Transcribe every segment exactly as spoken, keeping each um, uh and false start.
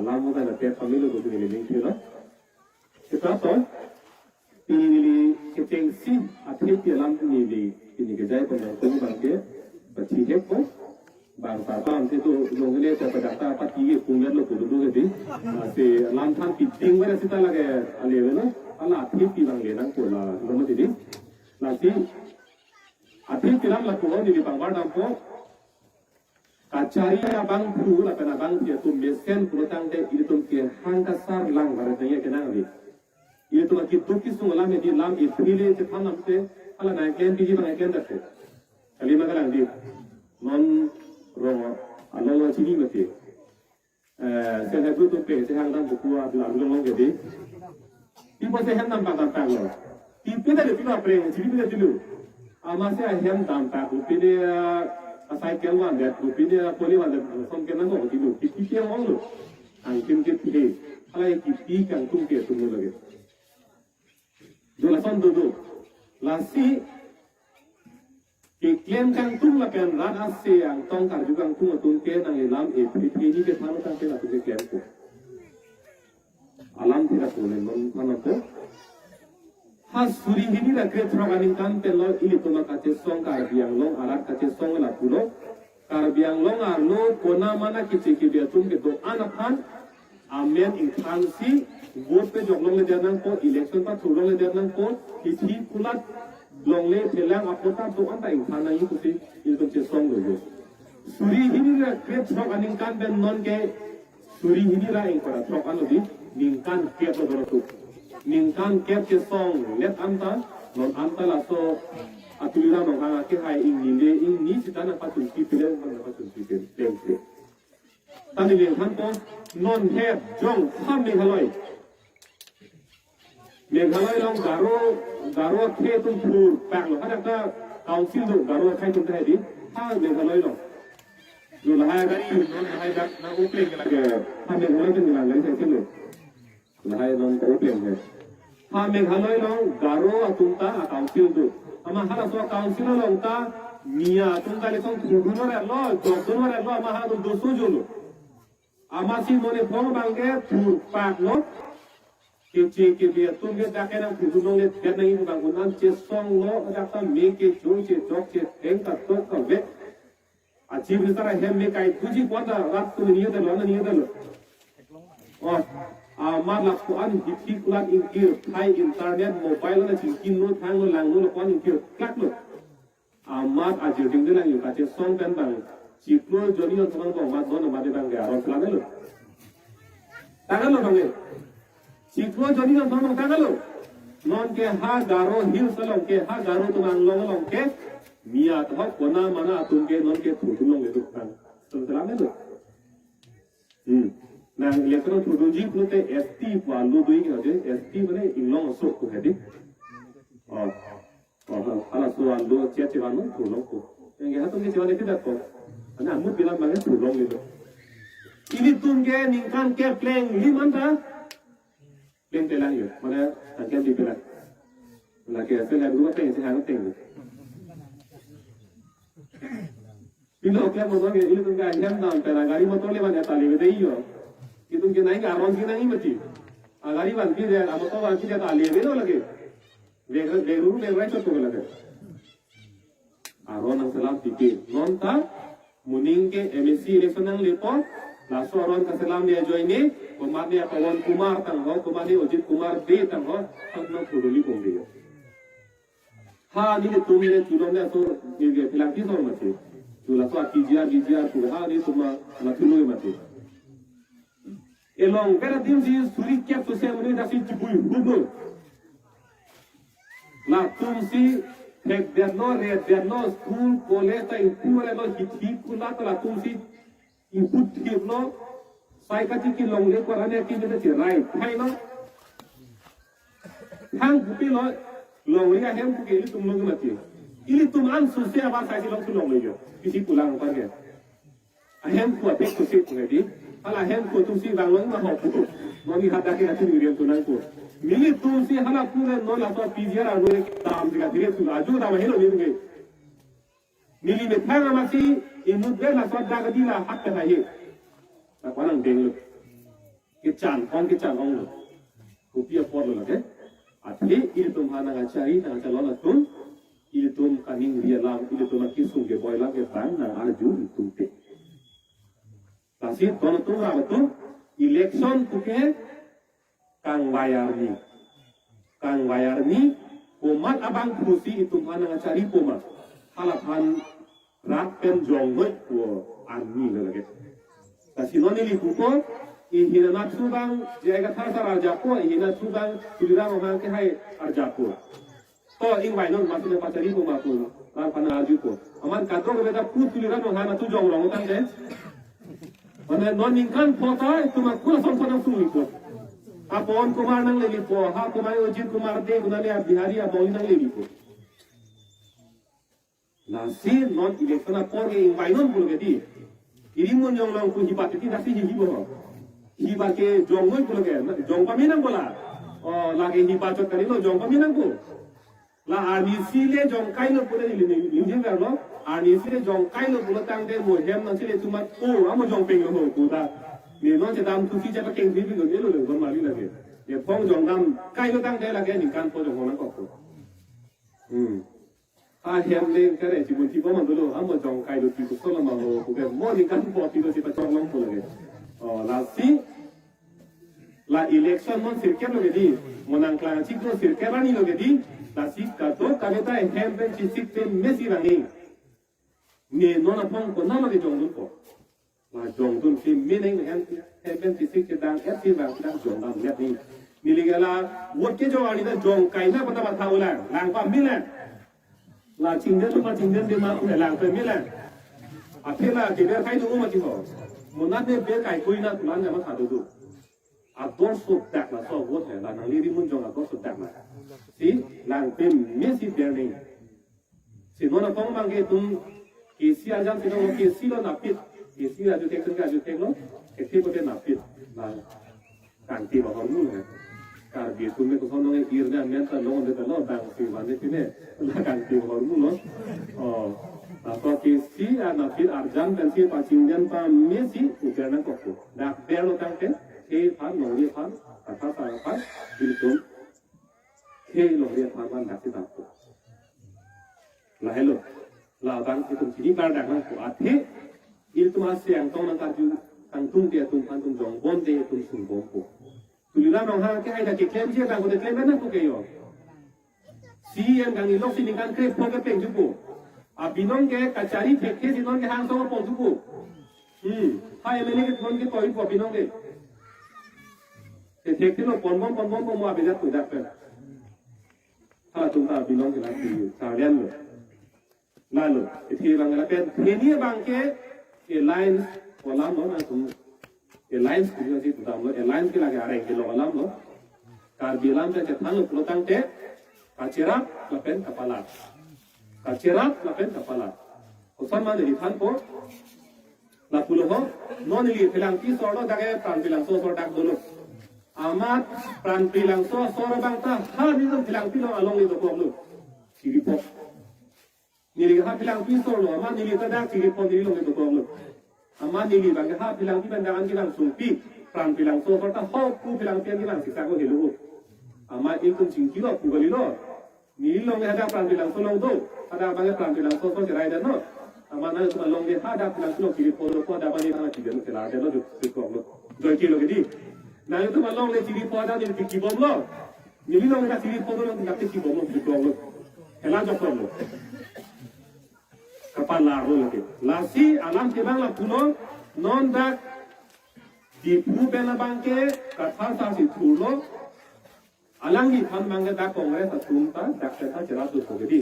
Alam mo ta la pet pamelo ko neli ning thilo. Kita to, pini neli kechengsi athepi alam neli, pini kejai pon nangtum abang ke pachihek ko. Bang sarta ante to jong le ta pada ta pati ke pungan lo ko do ke di. Lasi alam than piting wala sita lake ale wala, hala athepi abang le nang ko la lo mati di. Lasi athepi alam la ko neli pangbar dampo. Kachari abangphu lapen abangpi atum mesen pulotangte ilitum kehang kasar lang barat nangji kenang ave. Ilitum akiduk kisung alam edi lam iphi le chethan lamte hala nangklem piji abang klem dase. Kali ma kalang di. Non rong along chini mati. Eh, self help group atum pen chehang dam buku alam long long ke di. Pi apotsi hem dam pak dam pak lo. Pi pen ta di, pi apreng, chibi pen ta di lo. Amatsi ahem dam pak, pi ne, ah, cycle vandet, pi ne, ah, poli vandet, som ke nang ko di lo. Pi pi ke ong lo. Angkim ke pi. Hala ke pi kangtung ke tum lo lake. Do lason do do. Lasi keklem kangtung lapen rat ase angtong karju kangtung atum ke nangli lam ephi phi ni ke thang tangte latum ke klempo. Alam thira ko le non thang ko. Ha suri hini ra krethrok aningkan pen lo ilitum akachesong Karbi Anglong arat kachesong lapulo. Karbi Anglong arlo kona mana keche kebe atum kedo-an aphan amen ingthansi vote pejok longledet nangpo, election pathur longledet nangpo, hithi kulat longle thelang apot ta do-an ta ingthan nangji pusi ilitum chesong lo yo. Suri hini ra krethrok aningkan pen non ke suri hini ra ingkoi ra throk an lo di, ningkan kep lo dolo tu. Ningkan kep chesonglet anta, non anta laso Tuliram Ronghang akehai ingni le ingni sita nangpachunpi pile, nangpachunpi pile. Tangte. Tani le thanpo, non he jong ha Meghalaya. Meghalaya along Garo, Garo akhei atum thur pak lo. Hadak ta council do Garo akhei atum ta hedi. Ha Meghalaya along. Lo lahai gari, non lahai dak nang opleng ke lake. Ha Meghalaya atum kelang gari cycle lo. Lahai non ko opleng he. Ha Meghalaya along Garo atum ta a council do. Amat halaso council along ta Miya atum ta election thurdun lo, jokdun lo, amat halatum doso jolo. Amatsi mone phong abang ke thur pak lo. Keche kebe atum ke dak ke nang thurdun longledet nangji abang ko nang chesong lo, dak ta me kecho chechok chetheng katok kave. A Chief Minister ahem me kaituji ko-an ta rat atum ni ta lo, ni ta lo. Oh, amat lapu-an hithi kulat ingkir, thai internet, mobile na chingki lo, thang lo, lang lo, lapu-an ingkir klak lo. Amat ajir ding de lang yo kachesong pen bang. Chiklo joni yon thomang bang, amat non amat de bang ke aron selam lo. Tanglo bang ke. Chiklo joni yon thomang tanglo. Non ke ha Garo Hills along ke, ha Garo atum Anglong along ke, Miya atum kona mana atum ke non ke thurdun longle duk tang. Selam selam lo. Hmm. Nang election thurdunji pulote S T pu alo do-ik aje, S T mane inglong aso pu hedi. Oh. Oh, halaso alo chet chevan lo thurlong ko. Yang ke hatum ke chevan ke tidak ko. Ana amut bilang bang thurlongle lo. Ilitum ke ningkan ke plengli man ta. Pleng pelang yo. Mana angke di pelang. Lake asal yang dua pleng sehari pleng. Pilo ke motor ke ilitum ke ahem dam pela gari motor le ban eta le de yo. Itum ke nai aron ke nai mati. A gari vanpi de, a motor vanpi de ta le de lo lake. Vek vek ru vek rai chot ko lake. Aron nangselam pike. Non ta moning ke M A C election nanglepo. Laso aron kaselam dia join ni. Komat ni Pawan Kumar tangho, komat ni Ajit Kumar Bey tangho. Thang nang thuruli kong dia. Ha nelitum le chulong le so, neli ke philang pi sor mati. Chula so P G R, P G R pu ha nelitum ma na thulu mati. Elong bera dim si suri kep so se mani dasi chibui hubu. Latum si thekdet lo, redet lo, school, college ta ingpu lo, hithi kulat latum si ingpu thip lo, sai kachiki longle ko rane ki jete chirai thai lo. Thang bupi lo, longri ahem buke ilitum long mati. Ilitum an suse abar sai si long tu longle yo. Kisi pulang par ke. Ahem ko apek ko si ko di. Hala ahem ko atum si bang long ma ho ko. Noni hadak ke atum irian tu nang ko. Nelitum si hala pura non laso P G R aro dam tiga dire tu aju dam helo ni ke. Neli methang amatsi inut be laso dak di la hak ke hai. Na ko nang deng lo. kechan ong, kechan onglo. Kopi apotlo lake? Athe ilitum aphan nangkachari nangkachalon atum, ilitum kaningri alam, ilitum akesung keboi alam ke bang nangarju itum te. Lasi don atum, rap atum, election puke kangvai arni. Kangvai arni, komat abang pusi itum aphan nangkacharipo ma? Hala aphan rat pen jongnoipo arnilo lake. Lasi non neli pupo, ihin anat su bang J I Kathar sar arjappo, ihin anat su bang Tuliram Ronghang kehai arjappo. To ingvainon, masi nangpacharipo ma pu, rat aphan arjupo. Amat kadokave ta pu Tuliram Ronghang atum jongrong tangte. Mane non ningkan pho ta itum akula son son nangsung lipo. Ha Pawan Kumar nanglelepo, ha komat Ajit Kumar Dey, konat le Bihari abang nanglelepo. Lasi non election apor ke ingvainon pulo ke di. Iri mun jong long pu hibat ke di, lasi hihi bo. Hibat ke jongnoi pulo ke, jong pamenang bola. Oh, lake hibat chot kalilo, jong pamenang pu. La arnisi le jongkailo pulo, neli neli neli lo. Arnisi le jongkailo pulo tangte mo hem nangsi le chumat o, amo jongpenglo ho pu ta. Ne non chedam thusi chepakeng thusi lo, nelo le gon mari lake. Nephong jongdamkailo tangte lake ningkan pho jong nangkok pu. Hmm. Ha hem le kare chibun thibom dolo, amo jongkailo ti kusolo ma ho, puke mo ningkan pho ti lo si pachok long pulo ke. Oh, lasi la election non sirkep lo ke di, mo nangklang chiklo sirkep arni lo ke di, lasi kadokave ta hem pen chisik pen mesi vangji. Ne non aphong konatlo ke jongdunpo. La jongdun si meaning hem, hem pen chisik chedang et si vang sedang jongdam liat ni. Neli ke la vote kejong arni ta jongkai na pata pata ulang, lang pamela. La chingden ma chingden de ma ulang pamela. Aphi la keber kai do ma chiho. Monat ne ber kai koi na kulan ya ma thado do. Ador so dak laso vote he, la nangli rimun jong ador so dak la. Si lang pamesi ber ni. Si non aphong abang ke itum K C arjan si non K C lo napit. K C arju thek, thek arju theklo. K C pote napit. Na kangti bahor mu he. Karbi atum ke koson nong ir ne amen ta long de ta lo dang si vane sine. Na kangti bahor mulo. Oh. Laso K C a napit arjan pen si pachingden pamesi uber nangkok pu. Dak berlo tangte, khei aphan, longri aphan, kata sa aphan, ilitum khei longri aphan van dak si dampo. Lahelo. La abang itum chini klardak nangpo, athe ilitum asi angtong nangkarju kangtung te atum aphan itum jongbom te itum sungbompo. Tuliram Ronghang kehai ta keklemji abang kote klem nangpo ke yo. C E M kangni lok si ningkan krepho kepeng jupo. Abinong ke kachari thekthe si non ke hang song pon jupo. Hmm. Ha M L A ke non ke toipo abinong ke. Te thekthe lo ponbom ponbom ponbom abejat tu dak pen. Halatum ta abinong ke lasi sarlian lo. Lalo, ithi abang lapen, hini abang ke alliance alam lo, nangtum alliance kuli si damlo, alliance ke lake areng kelong alam lo. Karbi alam ta chethanlo pulo tangte, kacherap lapen kapalar. Kacherap lapen kapalar. Koson ma neli thanpo, lapulo ho, non neli Phelangpi asor lo, dak ke Pran Prilangsong asor dak dolo. Amat Pran Prilangsong asor abang ta, ha nelitum Phelangpi along along le dokoklo. Chiripo. Neli ha Phelangpi asor lo, amat neli ta dak chiripo neli along le dokoklo. Amat neli abang ha Phelangpi pen dak an kelang sungpi, Pran Prilangsong asor ta ho pu Phelangpi an kelang siksak lo helo. Amat itum chingkilo pu kalilo. Neli along le hadak Pran Prilangsong along do, hadak abang Pran Prilangsong asor cherai dan lo. Amat nangtum along le hadak Phelangpi along chiripo lo, hadak abang neli abang chibeno chelar dan lo, dokoklo. Joike lo ke di. Nangtum along le chiripo hadak neli kibomlo. Neli along le chiripo lo, nangtum kibomlo, dokoklo. Hela joklo. Kapalarlo lake. Lasi alam ke abang lapulo, non dak Diphu pen abang ke Kathar sar si thurlo. Alangli aphan abang ke dak Congress atum ta dak pen ta cherap do ke di.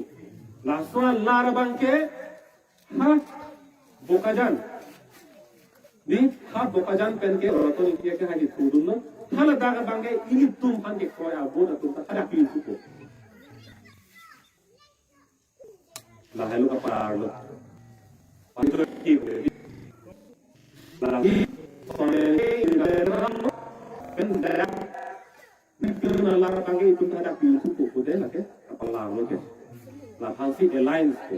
Laso alar abang ke ha Bokajan. Di ha Bokajan pen ke Roton Ingti kehai si thurdunlo. Haladak abang ke ilitum aphan kekroi a-vote atum ta hadak pi supo. Lahelo kapalarlo. Pangitro ki. Lahi, pangitro pen dak. Itu na lang pangke itum hadak pi supo pute lake kapalarlo ke. Laphan si alliance ke.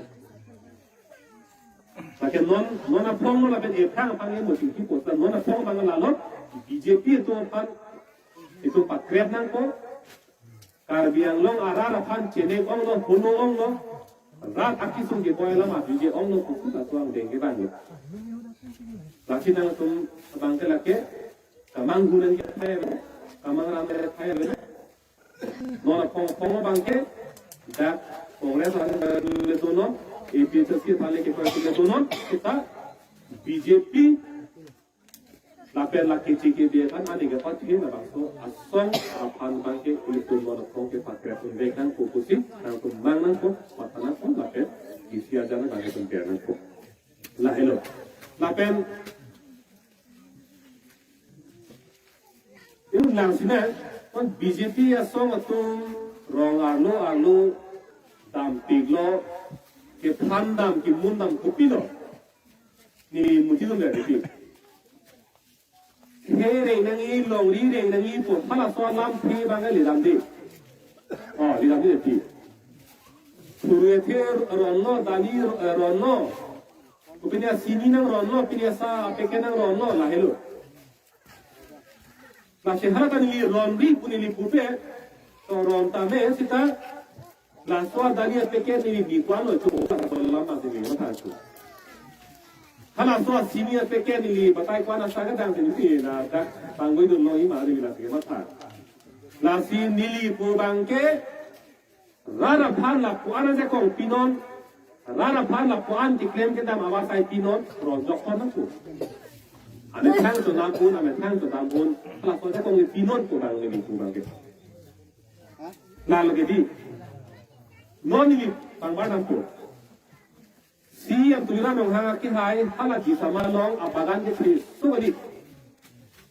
Lake non, non aphong lo lapen ephrang pangke mo chingki posta non aphong abang lalo. B J P atum aphan itum pakrep nangpo. Karbi Anglong arat aphan chenek onglo, holo onglo, rat akisung keboi alam abije onglo pusi laso angdeng kevanglo. Lasi nangtum abang ke lake kamang hu nangji athai ave, kamang ram athai ave. Non aphong aphong abang ke dak Congress aphan le donon, A P H L C aphan le kekoi le donon, seta B J P lapen la kechi kebe aphan ani kepathe labangso asong aphan abang ke ilitum non aphong ke pakrep unvek nangpo pusi nangtum mang nangpo, matha nangpo lapen isi ajan abang ke tumper nangpo. Lahelo. Lapen iun lang sina, kon B J P asong atum rong arlo arlo dampiklo, kethan dam, kemun dam kopilo? Ne muti dun le dei. Khe reng nangji, longri reng nangji pu halaso alamthe abang le dam dei. Oh, le dam dei dei. Thuru ethe ronlo, dali, eh, ronlo. Kopine sini nangronlo, kopine sa packet nangronlo, lahelo. Lasi hala ta neli ronri pu neli pupe, to ron tame seta laso dali apacket neli bi ko-anlo cho, laso alam abang neli matha cho. Halaso sini apacket neli batai ko-an asa kedang neli ladak pangoi dunlo, ima neli lasi matha. Lasi neli pu abang ke rat aphan lapu-an ajakong pinon, rat aphan lapu-an keklem kedam awas ai pinon, rojok kon nangpo. Amethang chodam pon, amethang chodam pon, halaso ajakong pinon pu abang neli pu abang ke. Lalo ke dei. Non neli pangbar nangpo. C E M Tuliram Ronghang akehai hala Disama along abagan kethe so kali.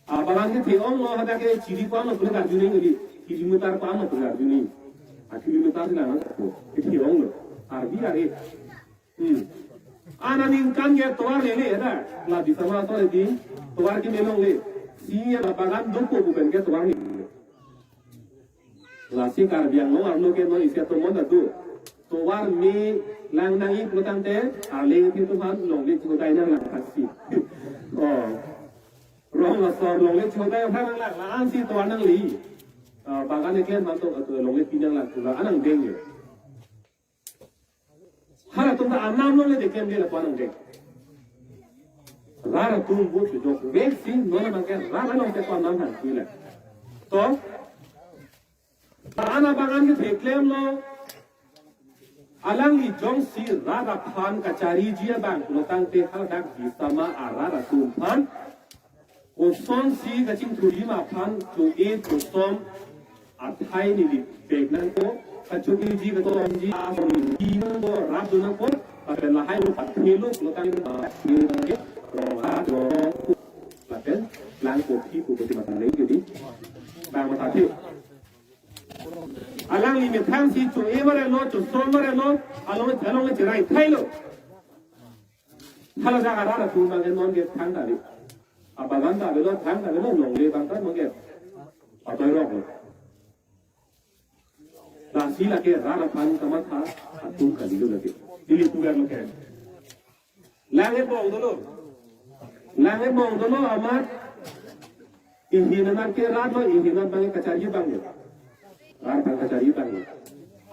Abagan kethe onglo, hadak ke chiri ko-anlo pule karju nangji kali. Kilometer ko-anlo pule karju nangji. A kilometer si lang ko. Kethe onglo. Arbi are. Hmm. Aningkan ke tovar lele hadak. La Disama aso le dei. Tovar keme longle. C E M abagan dopo pu pen ke tovar lele. Lasi Karbi Anglong arlo ke non isi atum mon adu. Tovar me lang nangji pulotangte, arleng aphi atum aphan longle chihodai nanglang thaksi. Oh. Rong asor longle chihodai aphan nanglang, la-an si tovar nangli. Ah, bagan keklem aphan to, to longle pi nanglang, la-an angdeng le. Halatum ta anam longle keklem le lapu-an angdeng. Rat atum vote chojok vek si non abang ke rat along ke ko-an nang hang pila. To, ta-an abagan kethe klemlo, alangli jongsi rat aphan kachariji abang pulotangte hadak Disama arat atum aphan kosonsi kachingthurji ma aphan cho-e chosom athai neli pek nangpo, kacho-eji kachomji ason neli nangpo, rap dun nangpo, lapen lahai lo pathelo pulotangte rong ha jorong lapen lang kopi pu kuti matha nangji dei. Bang mathathe. Alangli methang si cho-e mare lo, chosom mare lo, along, along cherai thailo. Hala jaga rat atum abang ke non ke thang ta dei. Abagan ta avelo, thang ta avelo, longle abang ta non ke patoi roklo. Lasi lake rat aphan kamatha atum kalilo lake. Neli pugar lo ke. Lang ebong dolo. Lang ebong dolo amat. Ihin amat ke rat lo, ihin amat abang kacharji abang lo. Rat abang kacharji abang lo.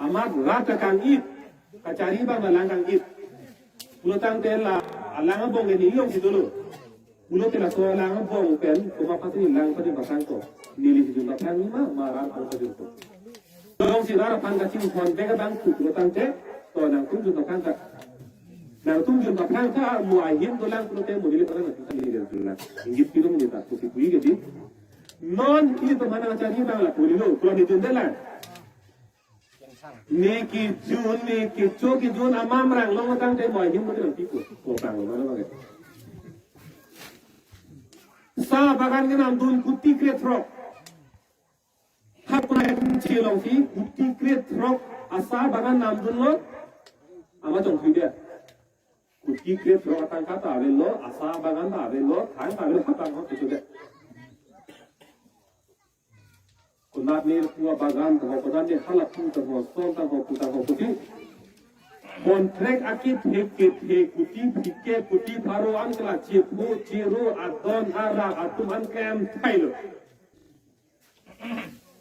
Amat rat kang-it. Kacharji abang lang kang-it. Pulotangte la alang abong ke neli along si dolo. Pulote laso alang abong pen komat aphansi neli lang pajun pasang to. Neli si jun pathang ma, ma rat aphan pajun to. Jongsi rat aphan kachinghon vek abang pu pulotangte, to nangtum jun pathang ta. Nangtum jun pathang ta, mo ahin dolang pulote mo neli pathang nangtum neli jun lang. Inggit pidum neli ta pusi pu-i ke dei. Non ilitum aphan nangcharji abang lapu neli lo, pulo neli jun dolang. Ne kejun, ne kecho kejun amamrang long tangte mo ahin mo nangpipo. Ko abang lo mana bang. Sa bagan kenamdun kuti kre throk. Hapuna che longsi kuti kre throk asa bagan namdunlo. Amat chongthui dei. Kuti kre throk atangka ta avelo, asa bagan ta avelo, thang ta avelo, hatang ho kecho dei. Konat ne pu abagan ta ho, konat ne hala pu ta ho, son ta ho, pu ta ho, kuti. Contract akethek kethe kuti phike kuti pharo an ke la chepho chero adon arak atum an klemthailo.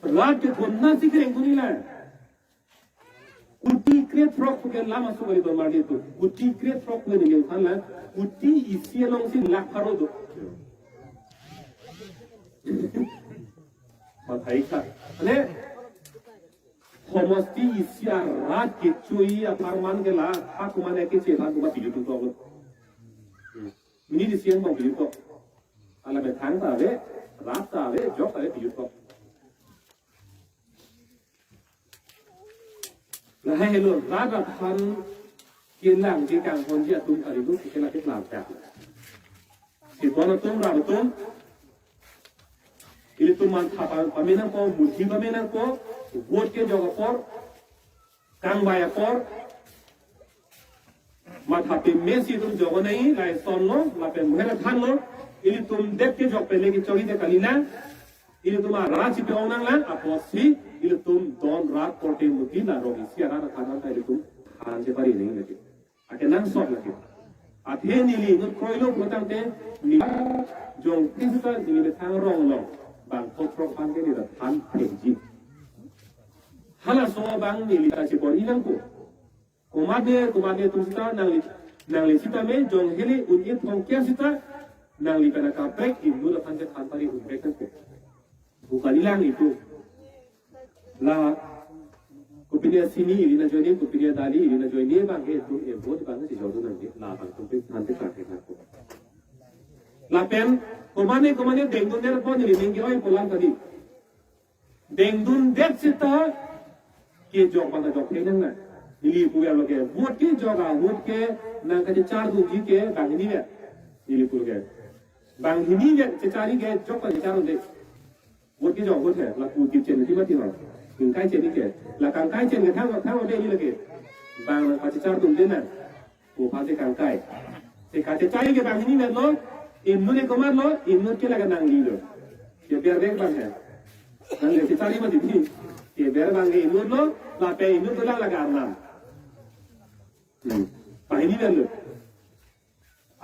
Rat kethom nasi kereng kuni la. Kuti krethrok pu ke lama sumari do marli tu. Kuti krethrok pu neli than la. Kuti isi alongsi lakh pharo do. Mathai kha. Ane homosti isi arat kecho-i apharman ke la, ha komatne keche aphan komat piju tuk tok. Mini di siang bang piju tok. Ala methang ta ave, rat ta ave, jok ta ave piju tok. Lahai helo, rat aphan kelang kekanghonji atum kali do, kekela keklang ta. Si kono atum, rat atum. Ilitum mantha pa-, pame nangpo, murhi pame nangpo, vote kejok apor, kangvai apor, matha pemesi atum jok nangji, laisonlo, lapen muher thanlo, ilitum det kejok pen le kechokji te kali nang, ilitum arat chipe-ong nanglang, apotsi, ilitum don rat korte muti la rong isi arat aphan ta ilitum than chepari nangji lake. Akenangsot lake. Athe neli inut kroilo pulotangte neli jongsi sita neli methang rong along bang kotrok aphan ke neli than thekji. Halaso abang neli ta chepori nangpo. Komatne, komatne atum sita nangli, nangli sitame jong hele un-e thongkia sita nangli pen akaprek inut aphan ke than pari unprek nangpo. Bukan hilang itu. La, kopine sini ili najoine, kopine dali ili najoine, bang ke itu, eh, vote bang ke si jodoh nangke, la bang atum pen than te kake nangpo. Lapen, komatne, komatne dengdun der pon ili ningke oi polang tadi. Dengdun det sita, kejok bang kejok ke nang na. Ili puya lo ke, vote kejok a, vote ke, nang kachechar dunji ke, banghini ya. Ili pu ke. Banghini ya, chechari ke, jok kachechar dunde. Vote kejok vote he, lapu kipchen ti mati ho. Kangkai chen ke. La kangkai chen ke thang thang de ni lake. Bang nang kachechar dunde na. Ko pha se kangkai. Se kachechari ke banghini na lo. Inut ke komat lo, inut ke lake nanglilo. Keber bang bang he. Nang le chechari mati di. Keber bang ke inut lo, lapen inut lo lake Arnam. Hmm. Banghini na lo.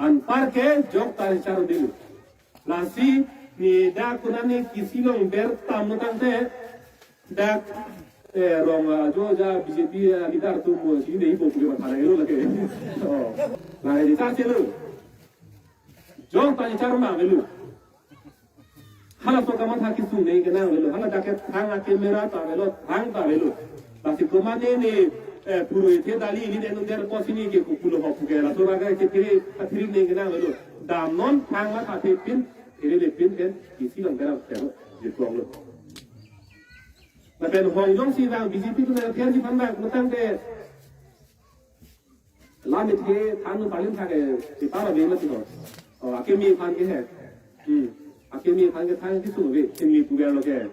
Anpar ke jok ta chechar dunde. Lasi ne dak konane kisi along ber tam tangte dak, eh, rong, ah, jo ja B J P, ah, leader atum mo si ne ipo puke mathana elo lake. Oh. La ini char chelo. Jok ta chechar ma avelo. Halaso kamatha kesung ne kenang avelo. Hala dak ke thang a camera ta avelo, thang ta avelo. Lasi komatne ne, eh, puro ithe dali ili denu der posi ne ke kukulo ho puke. Laso raga ke thiri, thiri ne kenang avelo. Damnon thang matha the pin, thiri le pin pen, kisi along kenang avelo. Jitong lo. Lapen hong jongsi bang B J P atum na therji aphan bang pulotangte. Lam ithe than nu palim thake, si para bela si ho. Oh, akimi aphan ke he. Hmm. Akimi aphan ke thang kesung ave, singli puber lo ke.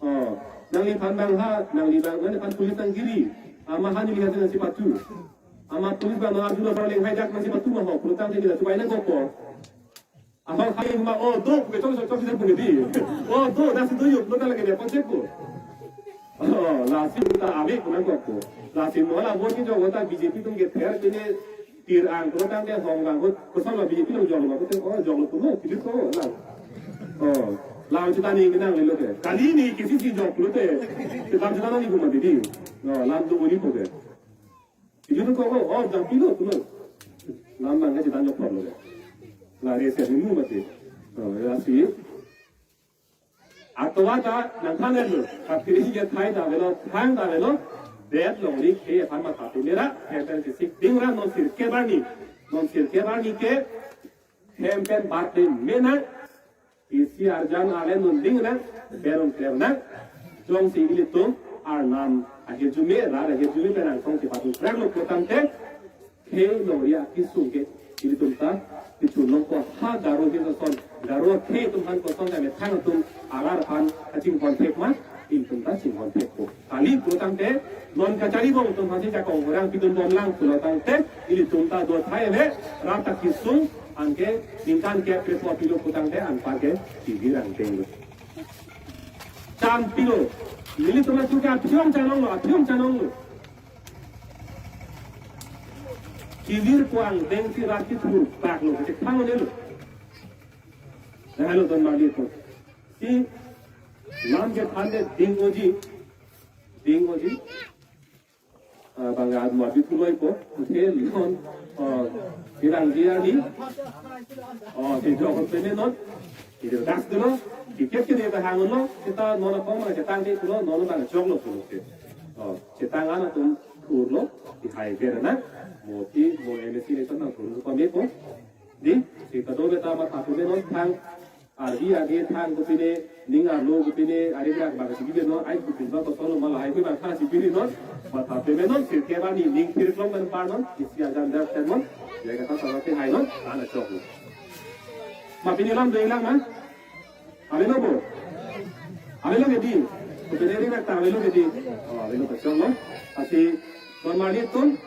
Oh, nangliphan bang ha, nangli bang, nangliphan police nang giri. Ama ha neli ha nang si patu. Ama police bang nang arjuna paraleng hai jak nang si patu ma ho, pulotangte neli la chubai nangkokpo. Ahok hai ma, oh, do, puke chok, chok, chok, chok, puke di. Oh, do, nasi do yuk, lo na lagi dia, konsep ko. Oh, lasi ta ave pu nangkokpo. Lasi mo la vote kejok ta B J P atum ke ther pine tir ang, pulotangte hong bang, ko, koson la B J P along jok lo, ko, oh, jok lo, pulo, kili ko, la. Oh, la, chuta ne kenang avelo ke. Kali ne kisi si jok pulote. Chuta chuta ne pu mati di. Oh, lam do boli ko ke. Ijun ko ko, oh, jam pilo, tulo. Lam nang ka chita nyok problem. La rese ni mu mati. Oh, ya si. Atowa ta nang than lo. Tapi ye thai ta avelo, thang ta avelo. Det longri ke aphan matha pemera, hem pen si sik ding ra non sirkep arni. Non sirkep arni ke hem pen bat pemena. Isi arjan ale nunding nang, berong kler nang, jongsi ilitum Arnam ahirjume, rat ahirjume pen angsong si patu kler lo pulotangte, khei longri akesung ke ilitum ta kechun longpo ha Garo ahin ason, Garo khei atum aphan koson kame thang atum alar aphan kachinghon thek ma, ilitum ta chinghon thekpo. Kali pulotangte, non kachari bong atum aphansi jakong orang pidun bomlang pulotangte, ilitum ta do thai ave, rat ta kesung, anke ningkan kep kre po pilo pulotangte, anpar ke T V rang teng lo. Cham pilo, nelitum atum ke aphiong chanong lo, aphiong chanong lo. Kevir ko angdeng si rat kethur bak lo, kachethang un-elo. Lahelo don marli atum. Si lam kethan le ding unji, ding unji. Ah, bang ad mo abi thuloi ko, the non, ah, kirang dia ni. Oh, si jok pene non. Idir das dolo, tiket ke dia hang lo, seta non akong ma chetang di pulo, non bang jok lo pulo ke. Oh, chetang an atum thur lo, ti hai ber na, mo ti mo M A C election nang thur ko me ko. Di, si kado beta ma thap me non thang, arbi age thang kopine, ning arlo kopine, ari grak bang si gibe non, ai kopin ba ko solo ma lahai ko bang thang si pini non, ma thap me non, si ke ba ni ning thir klong ban par non, isi ajan dar ten non, ya kata sama ke hai non, ana chok lo. Ma pini lam dei lang ma? Avelo bo? Avelo ke di? Kopine ri bak ta avelo ke di? Oh, avelo kachong lo. Asi, don marli atum,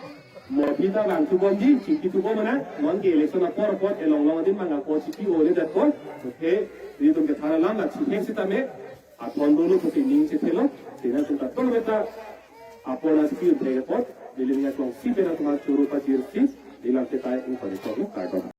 mo pita bang tu bomji, chingki tu bom na, non ke election apor apor, elong long adin manga ko chingki ole dat ko, okay, di tum kethan alam na chingki sitame, athon dulu kopi ning chethelo, sina tum ta tol beta, apor na chingki un thek apor, biling ya klong si pena tum churu pa jirsi, ilang ketai ung pari kong kardom.